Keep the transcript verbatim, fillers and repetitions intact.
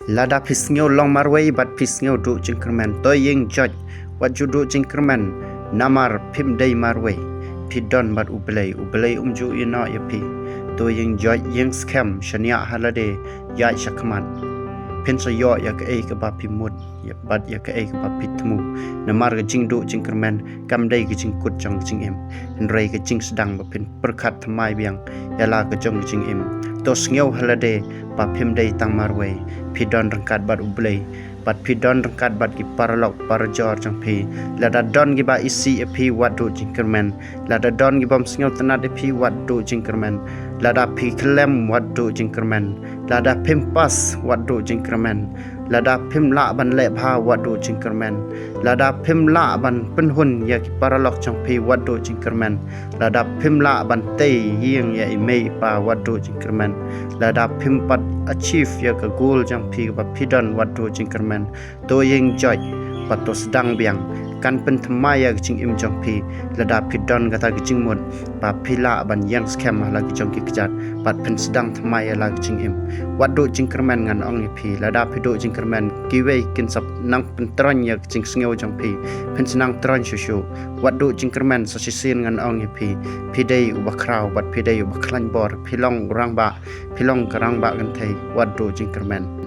Lada phi sngew long marwei bad phi sngew duh jingkyrmen, to ïeng joit, wat ju duh jingkyrmen, namar phim dei marwei. Phi don bad U Blei, U Blei um ju ïehnoh ïa phi. To ïeng joit, ïeng skhem, shaniah ha lade, ïaid sha khmat. Phin sa ïoh ïa kaei kaba phi mut, ïa bad ïa kaei kaba phi thmu. Namar ka jingduh jingkyrmen kam dei ka jingkut jong ka jingim, hynrei ka jingsdang ba phin pyrkhat thymmai biang ïa la ka jong ka jingim. To sngew ha lade ba phim dei tang marwei, phi don ryngkat bad U Blei, bad phi don ryngkat bad ki paralok parajor jong phi. Lada don kiba isih ïa phi, wat duh jingkyrmen. Lada don ki bym sngewtynnad ïa phi, wat duh jingkyrmen. Lada phi khlem, wat duh jingkyrmen. Lada phim pass, wat duh jingkyrmen. Lada phim lah ban leh bha, wat duh jingkyrmen. Lada phim lah ban pynhun ïa ki paralok jong phi, wat duh jingkyrmen. Lada phim lah ban tei ïing ïa i mei i pa, wat duh jingkyrmen. Lada phim pat achieve ïa ka goal jong phi kaba phi don, wat duh jingkyrmen. To ïeng joit, bad to sdang biang. Kan pynthymmai ïa ka jingim jong phi lada phi don kata ka jingmut ba phi lah ban ïeng skhem ha la ki jong ki kjat, bad phin sdang thymmai ïa la ka jingim. Wat duh jingkyrmen, ngan ong ïa phi, lada phi duh jingkyrmen, kiwei kin sa nang pyntroiñ ïa ka jingsngew jong phi. Phin sa nang troiñ shuh shuh. Wat duh jingkyrmen, sa shisien ngan ong ïa phi, phi dei uba khraw bad phi dei uba khlaiñ bor, phi long u rangbah, phi long ka rangbah kynthei. Wat duh jingkyrmen.